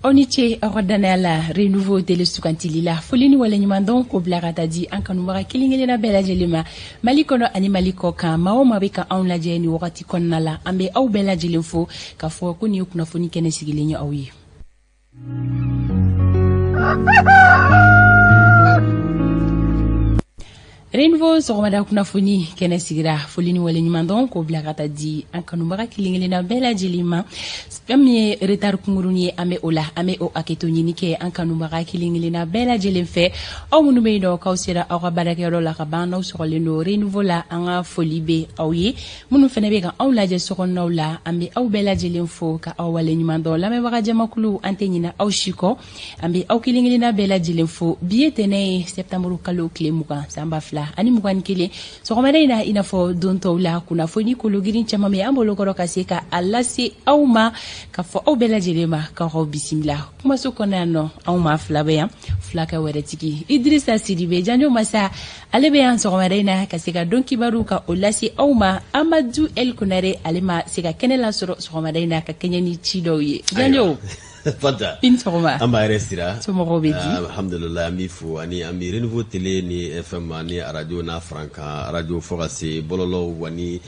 Aw ni ce aw ka dannaya la Renouveau télé sugantili la. Foli ni waleɲumandɔn k'o bila ka taa di an kanubaga kelen kelenna bɛɛ lajɛlen ma Mali kɔnɔ ani Mali kɔ kan. Maa o maa bɛ ka anw lajɛ nin wagati kɔnɔna la, an bɛ aw bɛɛ lajɛlen fo k'a fɔ ko nin ye kunnafoni kɛnɛ sigilen ye aw ye. Renouveau sɔgɔmada kunnafoni kɛnɛ sigira. Foli ni waleɲumandɔn k'o bila ka taa di an kanubaga kelen kelenna bɛɛ lajɛlen ma. Fɛn min ye retard kunkurunnin ye, an bɛ o la, an bɛ o hakɛto ɲini kɛ an kanubaga kelen kelenna bɛɛ lajɛlen fɛ. Aw minnu bɛ yen nɔ k'aw sera aw ka baarakɛyɔrɔ la ka ban, n'aw sɔgɔlen don Renouveau la, an ka foli bɛ aw ye. Minnu fana bɛ ka anw lajɛ sokɔnɔnaw la, an bɛ aw bɛɛ lajɛlen fo ka aw waleɲumandɔn. Lamɛnbaga jamakulu, an tɛ ɲinɛ aw si kɔ, an bɛ aw kelen kelenna bɛɛ lajɛlen fo. Bi ye tɛnɛ ye, septembre kalo tile 20, san 2021. Sɔgɔmada in na, i n'a fɔ don tɔw la, kunnafoni kologirin caman bɛ an bolokɔrɔ ka se ka a lase aw ma, ka fɔ aw bɛɛ lajɛlen ma k'aw bisimila kumaso kɔnɔ yan nɔ. Anw maa fila bɛ yan, fulakɛ wɛrɛtigi Idirisa Sidibe Janjo Masa, ale bɛ yan sɔgɔmada in na ka se ka don kibaru ka o lase aw ma. Amadu El Konare, ale ma se ka kɛnɛ lasɔrɔ sɔgɔmada in na ka kɛɲɛ ni ci dɔw ye. Janjo. Fanta. I ni sɔgɔma. An b'a yɛrɛ sira. Somɔgɔw bɛ di? Alhamdulilayi, an b'i fo ani an bɛ Renouveau télé ni FM ani radio n'a farankan radio fo ka se bɔlɔlɔw ani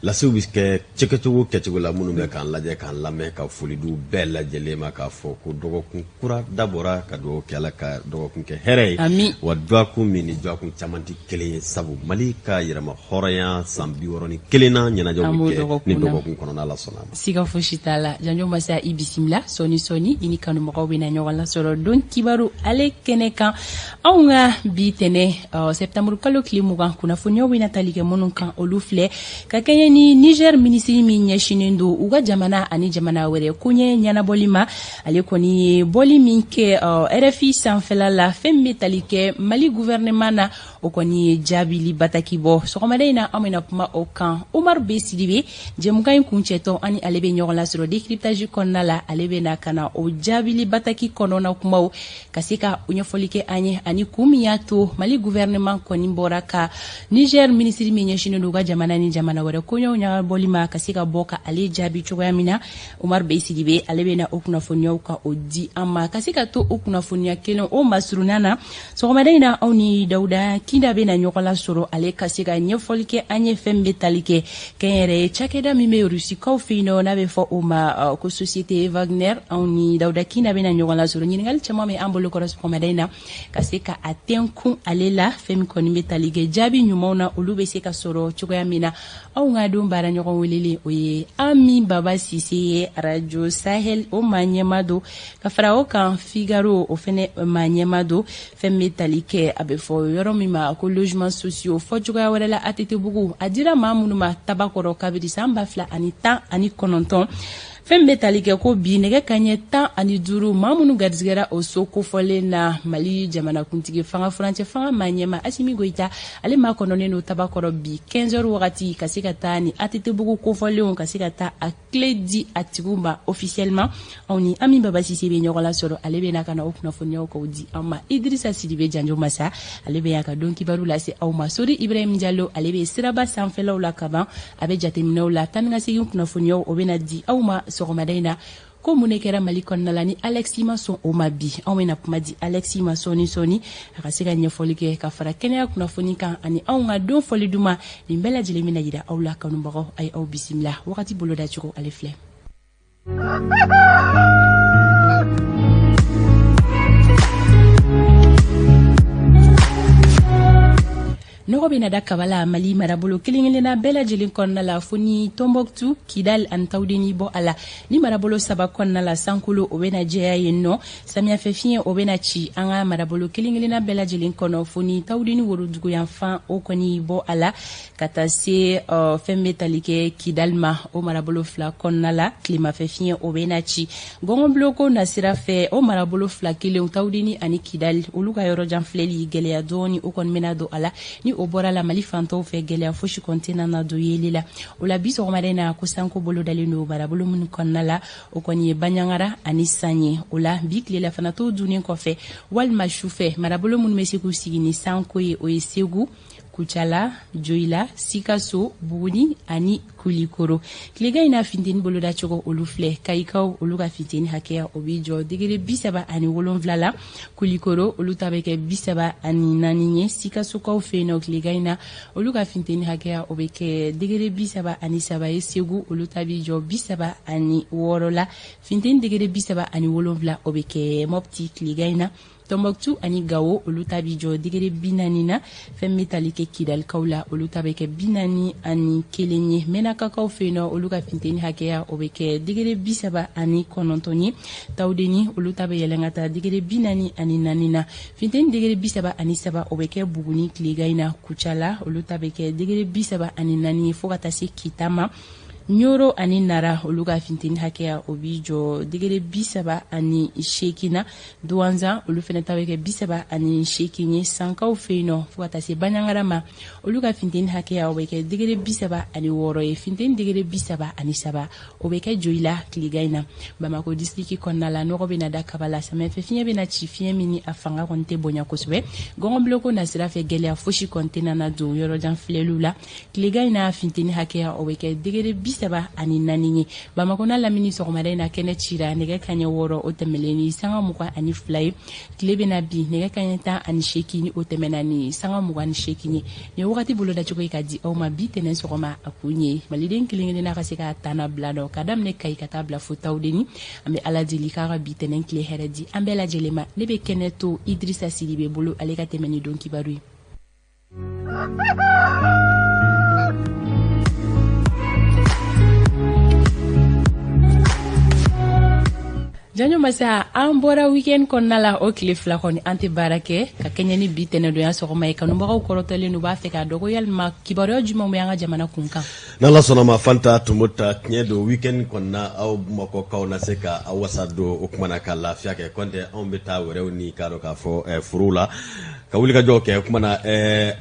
lasew bɛ kɛ cɛkɛcogo kɛcogo la. Minnu bɛ k'an lajɛ, k'an lamɛn, ka foli d'u bɛɛ lajɛlen ma, k'a fɔ ko dɔgɔkun kura dabɔra, ka dugawu kɛ, Ala ka dɔgɔkun kɛ hɛrɛ ye. Ami. Wa dɔgɔkun min ni dɔgɔkun caman tɛ kelen ye, sabu Mali ka yɛrɛma hɔrɔnya san 61 nan ɲɛnajɛw bɛ kɛ ni dɔgɔkun kɔnɔna la, sɔnna ma. Siga fosi t'a la. Janjo Masa, i bisimila. Sɔɔni sɔɔni, i ni kanubagaw bɛna ɲɔgɔn lasɔrɔ don kibaru ale kɛnɛ kan. Anw ka bi tɛnɛ, septembre kalo tile 20, kunnafoniyaw bɛna tali kɛ minnu kan, olu filɛ: ka kɛɲɛ ni Niger minisiri min ɲɛsinnen don u ka jamana ani jamana wɛrɛ koɲɛ ɲɛnabɔli ma, ale kɔni ye bɔli min kɛ RFI sanfɛla la, fɛn min bɛ tali kɛ Mali gouvernement na, o kɔni ye jaabili bataki bɔ. Sɔgɔmada in na, an bɛna kuma o kan. Omar B Sidibe, jɛmukan in kuncɛtɔ, ani ale bɛ ɲɔgɔn lasɔrɔ décryptage kɔnɔna la. Ale bɛna ka na o jaabili bataki kɔnɔna kumaw ka se ka ɲɛfɔli kɛ an ye, ani kun min y'a to Mali gouvernement kɔni bɔra ka Niger minisiri min ɲɛsinnen don u ka jamana ni jamana wɛrɛ koɲɛw ɲɛnabɔli ma, ka se ka bɔ ka ale jaabi cogoya min na. Omar B Sidibe, ale bɛna o kunnafoniyaw ka o di an ma. Ka se ka to o kunnafoniya kelen o masurunya na, sɔgɔmada in na, aw ni Dawuda Kinda bɛna ɲɔgɔn lasɔrɔ, ale ka se ka ɲɛfɔli kɛ an ye fɛn bɛ tali kɛ kɛnyɛrɛye cakɛda min bɛ Rusikaw fɛ yen nɔ, n'a bɛ fɔ o ma ko société Wagner. Anw ni Dawuda Kinda bɛna ɲɔgɔn lasɔrɔ. Ɲininkali caman bɛ an bolo kɔrɔ sɔgɔmada in na ka se ka a tɛnkun ale la, fɛn min kɔni bɛ tali kɛ jaabi ɲumanw na, olu bɛ se ka sɔrɔ cogoya min na. Anw ka don baara ɲɔgɔn welelen, o ye Ami Baba Sise ye, Radio Sahel o maa ɲɛma don, ka fara o kan Figaro o fɛnɛ maa ɲɛma don. Fɛn bɛ tali kɛ a bɛ fɔ yɔrɔ min ma ko logement sociaux, fɔ cogoya wɛrɛ la ATT bugu, a dira maa minnu ma Tabakɔrɔ kabiri san 2019. Fɛn bɛ tali kɛ ko bi nɛgɛ kaɲɛ 15, maa minnu garijɛgɛra o so kofɔlen na, Mali jamanakuntigi fanga furancɛ fanga maa ɲɛma Asimi Goyita, ale maa kɔnɔnen don Tabakɔrɔ bi 15 heures wagati, ka se ka taa ni ATT bugu kofɔlenw, ka se ka taa a clé di a tigiw ma officiellement. Anw ni Ami Baba Sise bɛ ɲɔgɔn lasɔrɔ, ale bɛ na ka na o kunnafoniyaw k'o di an ma. Idirisa Sidibe Janjo Masa, ale bɛ yan ka don kibaru lase aw ma. Sori Ibrahim Jalo, ale bɛ siraba sanfɛlaw la kaban, a bɛ jateminɛw la. Taa ni ka segin kunnafoniyaw, o bɛna di aw ma sɔgɔmada in na. Ko mun de kɛra Mali kɔnɔna la ni Alexis ma sɔn o ma? Bi, anw bɛna kuma di Alexis ma sɔɔni sɔɔni, a ka se ka ɲɛfɔli kɛ ka fara kɛnɛya kunnafoni kan ani anw ka don fɔli duman. Nin bɛɛ lajɛlen bɛna yira aw la. Kanubagaw, a ye aw bisimila. Wagati boloda cogo, ale filɛ. Nɔgɔ bɛna da kaba la Mali marabolo kelen kelenna bɛɛ lajɛlen kɔnɔna la, fo ni Tɔnbɔkutu, Kidal ani Tawudeni bɔ a la. Ni marabolo saba kɔnɔna la, sankolo o bɛna jɛya yen nɔ. Samiyɛfɛ fiɲɛ, o bɛna ci an ka marabolo kelen kelenna bɛɛ lajɛlen kɔnɔ, fo ni Tawudeni woroduguyanfan o kɔni bɔ a la, ka taa se fɛn bɛ tali kɛ Kidal ma. O marabolo fila kɔnɔna la, tilemafɛ fiɲɛ o bɛna ci. Gɔngɔnbuloko nasira fɛ, o marabolo fila kelenw, Tawudeni ani Kidal, olu ka yɔrɔ jan filɛli gɛlɛya dɔɔni o kɔni bɛna don a la. Ni o bɔra la, Mali fantɔw fɛ, gɛlɛya fosi kɔni tɛna na don yeli la. O la, bi sɔgɔmada in na, ko sanko bolo dalen don marabolo minnu kɔnɔna la, o kɔni ye Banjagara ani San ye. O la, bi tilela fana to dunnen kɔfɛ walima sufɛ, marabolo minnu bɛ se k'u sigi ni sanko ye, o ye Segu. Kucala, Joyila, Sikaso, Buguni ani Kulikoro. Tilegan in na finteni bolodacogo olu filɛ: Kayikaw, olu ka finteni hakɛya o b'i jɔ degré 37 la. Kulikoro, olu ta bɛ kɛ 34 ye. Sikasokaw fɛ yen nɔ, tilegan in na, olu ka finteni hakɛya o bɛ kɛ degré 33 ye. Segu, olu ta b'i jɔ 36 la. Finteni degré 37, o bɛ kɛ Mɔpti tilegan in na. Tɔnbɔkutu ani Gawo, olu ta b'i jɔ degré 40 na. Fɛn bɛ tali kɛ Kidalikaw la, olu ta bɛ kɛ 41 ye. Mɛnakakaw fɛ yen nɔ, olu ka finteni hakɛya o bɛ kɛ degré 39 ye. Tawudeni, olu ta bɛ yɛlɛn ka taa degré 44 na. Finteni degré 33, o bɛ kɛ Buguni tilegan in na. Kucala, olu ta bɛ kɛ degré 34 ye, fo ka taa se Kita ma. Ɲoro ani Nara, olu ka finteni hakɛya o b'i jɔ degré 38 na. Duwanzan, olu fɛnɛ ta bɛ kɛ 38 ye. Sankaw fɛ yen nɔ, fo ka taa se Baɲangara ma, olu ka finteni hakɛya o bɛ kɛ degré 36 ye. Finteni degré 33, o bɛ kɛ Joyila tilegan in na. Bamako distriki kɔnɔna la, nɔgɔ bɛna da kaba la. Samiyɛfɛ fiɲɛ bɛna ci, fiɲɛ min ni a fanga kɔni tɛ bonya kosɛbɛ. Gɔngɔnbiloko nasira fɛ, gɛlɛya fosi kɔni tɛna na don yɔrɔjan filɛliw la. Tilegan in na finteni hakɛya o bɛ kɛ degré 34 ye. Bamakɔ n'a lamini, sɔgɔmada in na kɛnɛ cira nɛgɛ kaɲɛ 6, o tɛmɛlen ni sanga 22 ye. Tile bɛna bin nɛgɛ kaɲɛ 18, o tɛmɛna ni sanga 28 ye. Nin wagati bolodacogo ye ka di aw ma bi tɛnɛn sɔgɔma, a kun ye maliden kelen kelenna ka se ka tana bila dɔ ka daminɛ Kayi ka taa bila fo Tawudeni. An bɛ Ala deli k'a ka bi tɛnɛn tile hɛrɛ di an bɛɛ lajɛlen ma. Ne bɛ kɛnɛ to Idirisa Sidibe bolo, ale ka tɛmɛ ni don kibaru ye. Janjo Masa, an bɔra weekend kɔnɔna la, o tile 2 kɔni an tɛ baara kɛ ka kɛɲɛ ni bi tɛnɛdonya sɔgɔma ye. Kanubagaw kɔrɔtɔlen u b'a fɛ k'a dɔn ko yalima kibaruya jumɛnw bɛ an ka jamana kun kan? N'Ala sɔnna ma, Fanta Tumota, tiɲɛ don, weekend kɔnɔna aw Bamakɔkaw na se ka aw wasa don o kumana ka lafiya kɛ kɔntɛ. Anw bɛ taa wɛrɛw ni k'a dɔn k'a fɔ forow la ka wulikajɔw kɛ. O kumana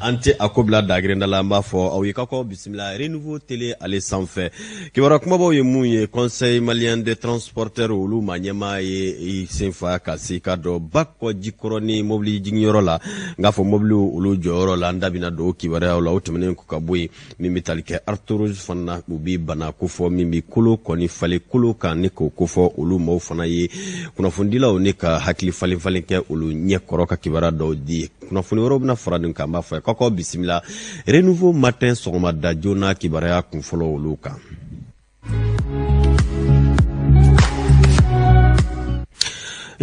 an tɛ a ko bila dagirinda la. An b'a fɔ aw ye k'aw k'aw bisimila Renouveau Télé ale sanfɛ. Kibaruya kumabaw ye mun ye? Conseil malien des transporteurs, olu maa ɲɛmaa ye i senfa ka se ka dɔn Bakɔ Jikɔrɔni mobili jiginyɔrɔ la, n k'a fɔ mobiliw olu jɔyɔrɔ la. An da bɛna don o kibaruyaw la. O tɛmɛnen kɔ ka bɔ yen, min bɛ tali kɛ arthrose fana, u bɛ bana kofɔ min bɛ kolo kɔni falen kolo kan, ni k'o kofɔ olu maaw fana ye kunnafonidilaw ni ka hakili falen falen kɛ olu ɲɛkɔrɔ ka kibaruya dɔw di. Kunnafoni wɛrɛw bɛna fara nin kan. An b'a fɔ k'aw k'aw bisimila Renouveau Matin sɔgɔmada joona kibaruya kunfɔlɔ olu kan.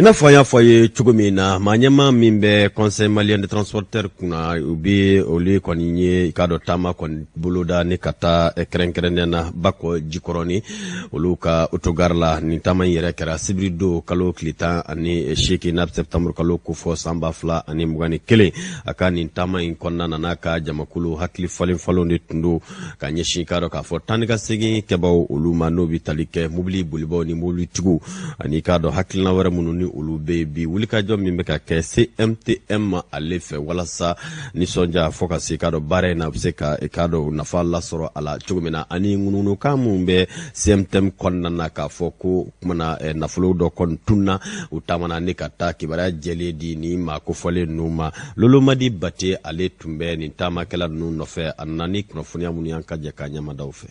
I n'a fɔ an y'a fɔ a ye cogo min na, maa ɲɛmaa min bɛ Conseil malien de transporteur kunna, u bɛ olu kɔni ye i k'a dɔn taama kɔni boloda ni ka taa kɛrɛnkɛrɛnnenya na Bakɔ Jikɔrɔni, olu ka autogare la. Nin taama in yɛrɛ kɛra sibiri don, kalo tile 18, n'a bɛ septembre kalo kofɔ, san 2021. A ka nin taama in kɔnɔna na, n'a ka jamakulu hakili falen falenw de tun don ka ɲɛsin k'a dɔn k'a fɔ taa ni ka segin kɛbaw olu ma, n'o bɛ tali kɛ mobili bolibaw ni mobilitigiw ani k'a dɔn hakilina wɛrɛ minnu ni olu bɛ yen bi, wulikajɔ min bɛ ka kɛ CMTM ale fɛ walasa nisɔndiya fo ka se k'a dɔn baara in na, a bɛ se ka k'a dɔn nafa lasɔrɔ a la cogo min na, ani ŋunuŋunukan minnu bɛ CMTM kɔnɔna na k'a fɔ ko kumana nafolo dɔ kɔni tunna. U taamana ni ka taa kibaruya jɛlen di ni maa kofɔlen ninnu ma. Lolomadi Bate, ale tun bɛ nin taamakɛla ninnu nɔfɛ, a nana ni kunnafoniya minnu y'an ka jɛ k'a ɲɛmadaw fɛ.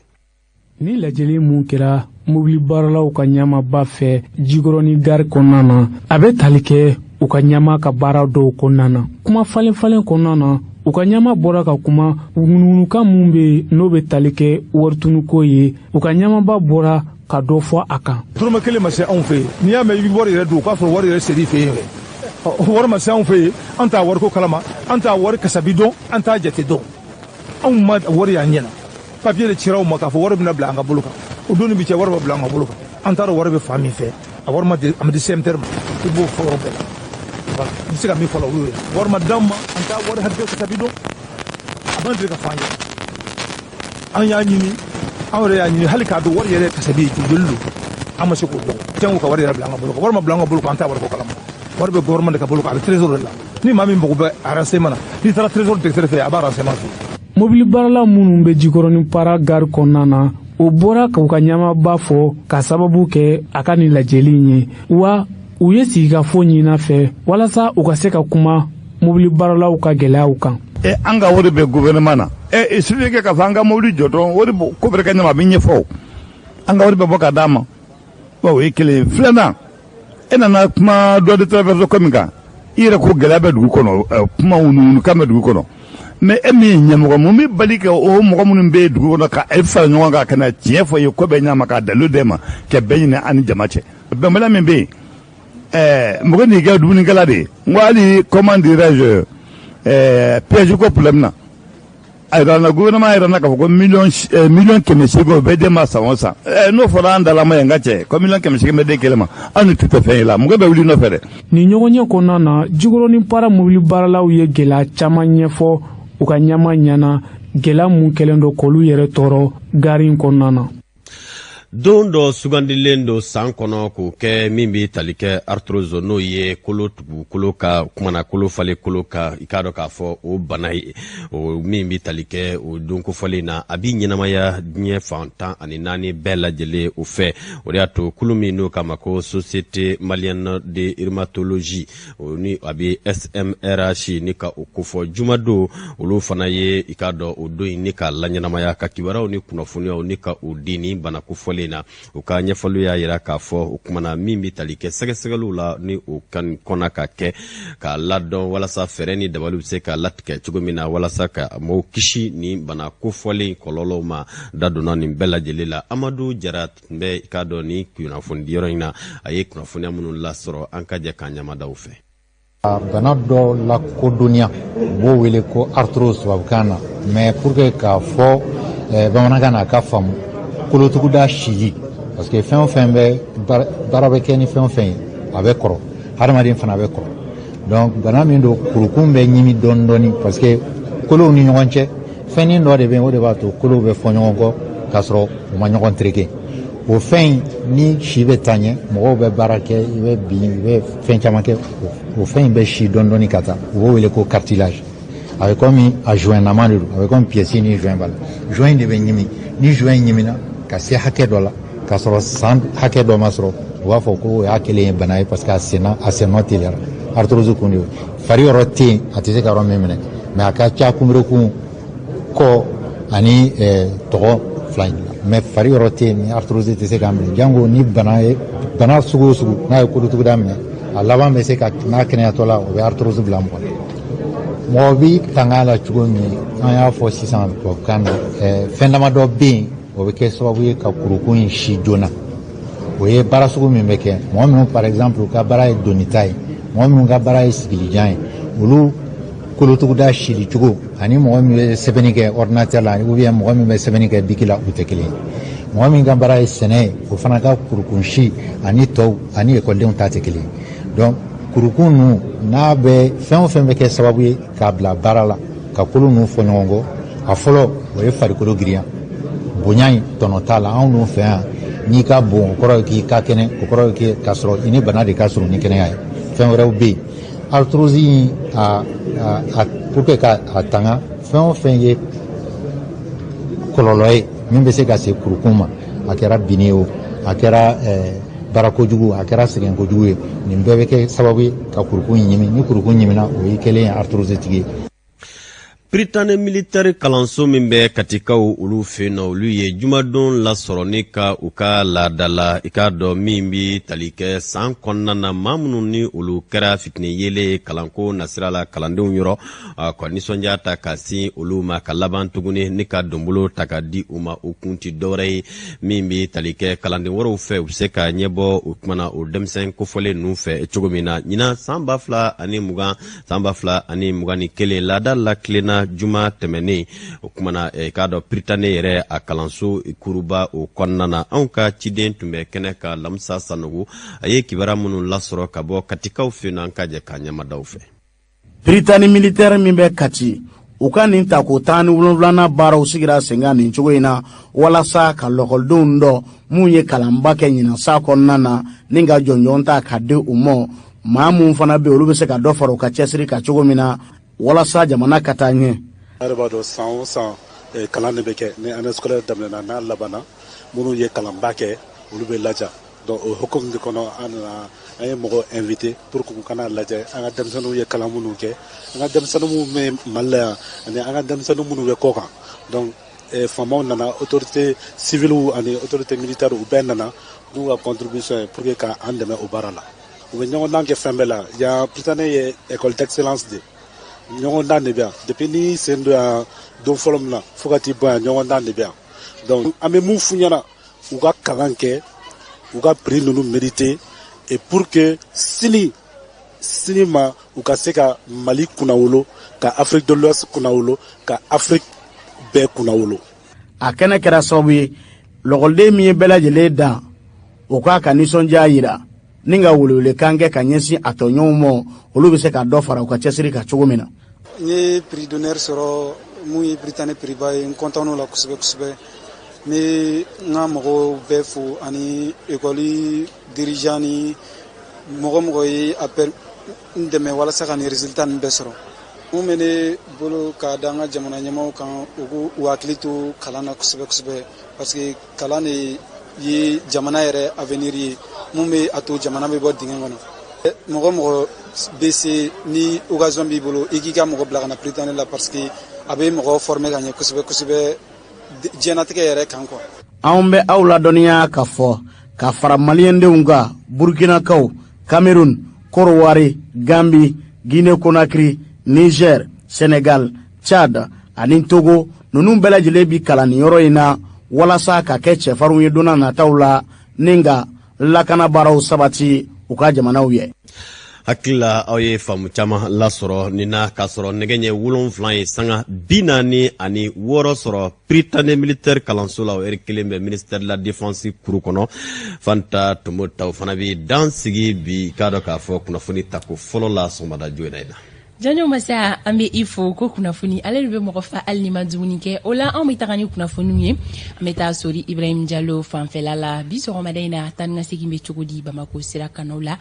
Ni lajɛli mun kɛra mobili baaralaw ka ɲɛmaaba fɛ Jikɔrɔni gari kɔnɔna na, a bɛ tali kɛ u ka ɲɛma ka baara dɔw kɔnɔna na. Kuma falen falen kɔnɔna na, u ka ɲɛma bɔra ka kuma ŋunuŋunukan mun bɛ yen, n'o bɛ tali kɛ waritunuko ye. U ka ɲɛmaba bɔra ka dɔ fɔ a kan. Dɔrɔmɛ kelen ma se anw fɛ yen. N'i y'a mɛn i bɛ wari yɛrɛ don, o k'a sɔrɔ wari yɛrɛ ser'i fɛ yen. Wari ma se anw fɛ yen, an t'a wariko kalama, an t'a wari kasabi dɔn, an t'a jate dɔn. Anw ma wari y'an ɲɛna. Papiye de cira anw ma k'a fɔ wari bɛna bila an ka bolo kan. O don ni bi cɛ, wari ma bila an ka bolo kan. An t'a dɔn wari bɛ fan min fɛ. A wari ma di, a ma di CMTR ma. I b'o fɔ yɔrɔ bɛɛ la. Voilà, n bɛ se ka min fɔ la, olu ye wari ma d'anw ma, an t'a wari hakɛ kasabi dɔn, a ma deli ka fɔ an ye. An y'a ɲini, an yɛrɛ y'a ɲini hali k'a dɔn wari yɛrɛ kasabi joli don, an ma se k'o dɔn. Jango ka wari yɛrɛ bila an ka bolo kan, wari ma bila an ka bolo kan, an t'a wari ko kalama. Wari bɛ gouvernement de ka bolo kan, a bɛ trésor de la. Ni maa min mago bɛ renseignement na, n'i taara trésor directeur fɛ, a b'a renseignement fɛ. Mobili baarala minnu bɛ Jikɔrɔni Para gari kɔnɔna na, o bɔra k'u ka ɲɛmaaba fɔ ka sababu kɛ a ka nin lajɛli in ye. Wa u ye sigikafɔ ɲini fɛ walasa u ka se ka kuma. mobili baaralaw ka gɛlɛyaw kan. E an ka wari bɛ gouvernement na. E il suffit que k'a fɔ an ka mobili jɔ dɔrɔn, o de ko bɛ kɛ ɲɛma, a bɛ ɲɛfɔ, an ka wari bɛ bɔ ka d'a ma. Bon, o ye kelen ye. Filanan, e nana kuma droit de traverse ko min kan, i yɛrɛ ko gɛlɛya bɛ dugu kɔnɔ, kuma wunuwunukan bɛ dugu kɔnɔ. Mais e min ye ɲɛmɔgɔ, mun bɛ bali ka o mɔgɔ minnu bɛ dugu kɔnɔ ka e fara ɲɔgɔn kan ka na tiɲɛ fɔ i ye, ko bɛɛ ɲɛ ma, k'a dalilu d'e ma, ka bɛɛ ɲini an ni jama cɛ? Bɛnbaliya min bɛ yen, mɔgɔ n'i kɛ dumunikɛla de ye, n ko hali, comment dirais-je, péage ko problème na, a yira na, gouvernement yira na k'a fɔ ko 800 000 000 o bɛ den ma san o san. N'o fɔra an dalama ye, n ka cɛ, ko 800 000 000 bɛ den kelen ma, aw ni tu tɛ fɛn ye la, mɔgɔ bɛ wuli nɔfɛ dɛ. Nin ɲɔgɔnye kɔnɔna na, Jikɔrɔni Para mobili baaralaw ye gɛlɛya caman ɲɛfɔ u ka ɲɛma ɲɛna, gɛlɛya mun kɛlen don k'olu yɛrɛ tɔɔrɔ gari in kɔnɔna na. Don dɔ sugandilen don san kɔnɔ k'o kɛ min bɛ tali kɛ arthrose, n'o ye kolo tugu kolo ka kumana, kolo falen kolo ka. I k'a dɔn k'a fɔ o bana ye o min bɛ tali kɛ o don kofɔlen na, a bɛ ɲɛnamaya diɲɛ fan 14 bɛɛ lajɛlen o fɛ. O de y'a to kulu min n'o kama ko Société malienne de rhumatologie, o ni a bɛ SMRH, ni ka o kofɔ jumadon, olu fana ye, i k'a dɔn, o don in ni k'a laɲɛnamaya, ka kibaruyaw ni kunnafoniyaw ni ka o di ni bana kofɔlen na. U ka ɲɛfɔliw y'a yira k'a fɔ o kumana min bɛ tali kɛ sɛgɛsɛgɛliw la ni o kan kɔnna ka kɛ k'a ladɔn, walasa fɛɛrɛ ni dabaliw bɛ se ka latigɛ cogo min na, walasa ka mɔgɔw kisi ni bana kofɔlen kɔlɔlɔw ma. Da donna nin bɛɛ lajɛlen la. Amadu Jara tun bɛ, i k'a dɔn, ni kunnafonidiyɔrɔ in na, a ye kunnafoniya minnu lasɔrɔ, an ka jɛ k'an ɲamadaw fɛ. Bana dɔ lakodɔnniya, u b'o wele ko arthrose tubabukan na, mais pour que k'a fɔ bamanankan na a ka faamu, kolotuguda sili, parce que fɛn o fɛn bɛ baara bɛ kɛ ni fɛn o fɛn ye, a bɛ kɔrɔ, hadamaden fana bɛ kɔrɔ. Donc bana min don, kurukun bɛ ɲimi dɔɔni dɔɔni, parce que kolow ni ɲɔgɔn cɛ, fɛnnin dɔ de bɛ yen, o de b'a to kolow bɛ fɔ ɲɔgɔn kɔ k'a sɔrɔ u ma ɲɔgɔn tereke. O fɛn in, ni si bɛ taa ɲɛ, mɔgɔw bɛ baara kɛ, i bɛ bin, i bɛ fɛn caman kɛ, o fɛn in bɛ si dɔɔni dɔɔni ka taa. U b'o wele ko cartilage. A bɛ komi a joint nama de don, a bɛ komi pièce ni joint b'a la, joint de bɛ ɲimi. Ni joint ɲimina ka se hakɛ dɔ la, k'a sɔrɔ san hakɛ dɔ ma sɔrɔ, u b'a fɔ ko o y'a kɛlen ye bana ye, parce que a senna, a sennɔ teliyara. Arthrose kun de ye fari yɔrɔ tɛ yen, a tɛ se ka yɔrɔ min minɛ, mais a ka ca kunberekun, kɔ ani tɔgɔ fila in, mais fari yɔrɔ tɛ yen ni arthrose tɛ se k'a minɛ. Jango ni bana ye, bana sugu o sugu n'a ye kolotuguda minɛ, a laban bɛ se ka n'a kɛnɛyatɔ la, o bɛ arthrose bila mɔgɔ la. Mɔgɔ bi tanga la cogo min, an y'a fɔ sisan tubabukan na, fɛn damadɔ bɛ yen, o bɛ kɛ sababu ye ka kurukun in si joona. O ye baara sugu min bɛ kɛ, mɔgɔ minnu, par exemple, u ka baara ye donita ye, mɔgɔ minnu ka baara ye sigilijan ye, olu kolotuguda sili cogo ani mɔgɔ min bɛ sɛbɛnni kɛ ordinateur la ou bien mɔgɔ min bɛ sɛbɛnni kɛ biki la, u tɛ kelen ye. Mɔgɔ min ka baara ye sɛnɛ ye, o fana ka kurukun si ani tɔw ani ekɔlidenw ta tɛ kelen ye. Donc kurukun ninnu n'a bɛ fɛn o fɛn bɛ kɛ sababu ye k'a bila baara la ka kolo ninnu fɔ ɲɔgɔn kɔ, a fɔlɔ, o ye farikolo girinya. Bonya in tɔnɔ t'a la. Anw dun fɛ yan, n'i ka bon, o kɔrɔ ye k'i ka kɛnɛ, o kɔrɔ ye k'a sɔrɔ i ni bana de ka surun ni kɛnɛya ye. Fɛn wɛrɛw bɛ yen, arthrose in a pour que ka a tanga, fɛn o fɛn ye kɔlɔlɔ ye min bɛ se ka se kurukun ma, a kɛra binni ye o, a kɛra baara kojugu, a kɛra sɛgɛn kojugu ye, nin bɛɛ bɛ kɛ sababu ye ka kurukun ɲimi. Ni kurukun ɲimina, o y'i kɛlen ye arthrose tigi ye. Prytanée militaire kalanso min bɛ Katikaw olu fɛ yen nɔ, olu ye jumadon lasɔrɔ ni ka u ka laadala, i k'a dɔn, min bɛ tali kɛ san kɔnɔna na, maa minnu ni olu kɛra fitinɛ yelen kalanko nasira la kalandenw yɔrɔ, ka nisɔndiya ta ka sin olu ma, ka laban tuguni ni ka donbolo ta ka di u ma. O kun tɛ dɔwɛrɛ ye, min bɛ tali kɛ kalanden wɛrɛw fɛ, u bɛ se ka ɲɛbɔ o kumana o denmisɛn kofɔlen ninnu fɛ cogo min na. Ɲinan san 2020, san 2021 laada la tilenna juma tɛmɛnen, o kumana k'a dɔn Prytanée yɛrɛ a kalanso kuruba o kɔnɔna na, anw ka ciden tun bɛ kɛnɛ ka, Lamusa Sanogo, a ye kibaruya minnu lasɔrɔ ka bɔ Katikaw fɛ yen, an ka jɛ k'a ɲɛmadaw fɛ. Prytanée militaire min bɛ Kati, u ka nin tako 17nan baaraw sigira sen kan nin cogo in na, walasa ka lɔkɔlidenw dɔ mun ye kalanba kɛ ɲinan sa kɔnɔna na, ni ka jɔnjɔn ta ka di u ma, maa mun fana bɛ olu bɛ se ka dɔ fara u ka cɛsiri kan cogo min na, walasa jamana ka taa ɲɛ. A yɛrɛ b'a dɔn, san o san kalan de bɛ kɛ. Ni année scolaire daminɛna, n'a labanna, minnu ye kalanba kɛ, olu bɛ laja. Donc o hukumu de kɔnɔ, an nana An ye mɔgɔ invité pour que u ka n'a lajɛ, an ka denmisɛnninw ye kalan minnu kɛ, an ka denmisɛnnin minnu bɛ Mali la yan ani an ka denmisɛnnin minnu bɛ kɔkan. Donc faamaw nana, autorité civile ani autorité militaire, u bɛɛ nana n'u ka contribution ye pour que k'an dɛmɛ o baara la. U bɛ ɲɔgɔndan kɛ fɛn bɛɛ la yan. Prytanée ye école d'excellence de, ɲɔgɔndan de bɛ yan depuis n'i sen don yan don fɔlɔ min na fo ka t'i bɔ yan, ɲɔgɔndan de bɛ yan. Donc an bɛ mun f'u ɲɛna? U ka kalan kɛ, u ka prix ninnu mérité, et pour que sini sini ma u ka se ka Mali kunnawolo, ka Afrique de l'Ouest kunnawolo, ka Afrique bɛɛ kunnawolo. A kɛnɛ kɛra sababu ye, lɔkɔliden min ye bɛɛ lajɛlen dan, o k'a ka nisɔndiya yira ni ka welewelekan kɛ ka ɲɛsin a tɔɲɔgɔnw ma, olu bɛ se ka dɔ fara u ka cɛsiri kan cogo min na. N ye prix d'honneur sɔrɔ, mun ye Prytanée prix ba ye. N content la kosɛbɛ kosɛbɛ. N bɛ n ka mɔgɔw bɛɛ fo ani ekɔli dirigeant ni mɔgɔ mɔgɔ ye a n dɛmɛ walasa ka nin résultat ninnu bɛɛ sɔrɔ. Mun bɛ ne bolo k'a da an ka jamana ɲɛmaaw kan, u k'u u hakili to kalan na kosɛbɛ kosɛbɛ, parce que kalan de ye jamana yɛrɛ avenir ye, mun bɛ a to jamana bɛ bɔ dingɛ kɔnɔ. Mɔgɔ mɔgɔ bɛ se ni occasion b'i bolo, i k'i ka mɔgɔ bila ka na Prytanée la, parce que a bɛ mɔgɔ former ka ɲɛ kosɛbɛ kosɛbɛ diɲɛnatigɛ yɛrɛ kan quoi. Anw bɛ aw ladɔnniya ka fɔ ka fara maliyɛndenw kan, Burkinakaw, Cameroun, Kɔrɔwari, Gambi, Guinée Conakry, Niger, Sénégal, Tchad ani Togo, ninnu bɛɛ lajɛlen bi kalan nin yɔrɔ in na walasa ka kɛ cɛfarinw ye don nataw la ni ka lakana baaraw sabati u ka jamanaw ye. Hakili la, aw ye faamu caman lasɔrɔ nin na. K'a sɔrɔ nɛgɛ ɲɛ 7 ye sanga 46 sɔrɔ Prytanée militaire kalanso la, o ɛri kelen bɛ ministère de la Défense kuru kɔnɔ. Fanta Tomo taw fana bɛ dan sigi bi k'a dɔn k'a fɔ kunnafoni tako fɔlɔ la sɔgɔmada joona in na. Janjo Masa, an bɛ i fo ko kunnafoni ale de bɛ mɔgɔ fa hali ni ma dumuni kɛ. O la, anw bɛ taga ni kunnafoniw ye. An bɛ taa Sori Ibrahim Jalo fanfɛla la bi sɔgɔmada in na. Taa ni ka segin bɛ cogo di Bamako sira kanaw la?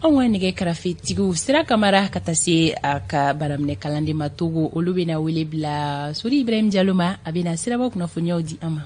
Anw ka nɛgɛ karafetigiw Sira Kamara ka taa se a ka baraminɛ kalanden ma Togo, olu bɛna wele bila Sori Ibrahim Jalo ma, a bɛna siraba kunnafoniyaw di an ma.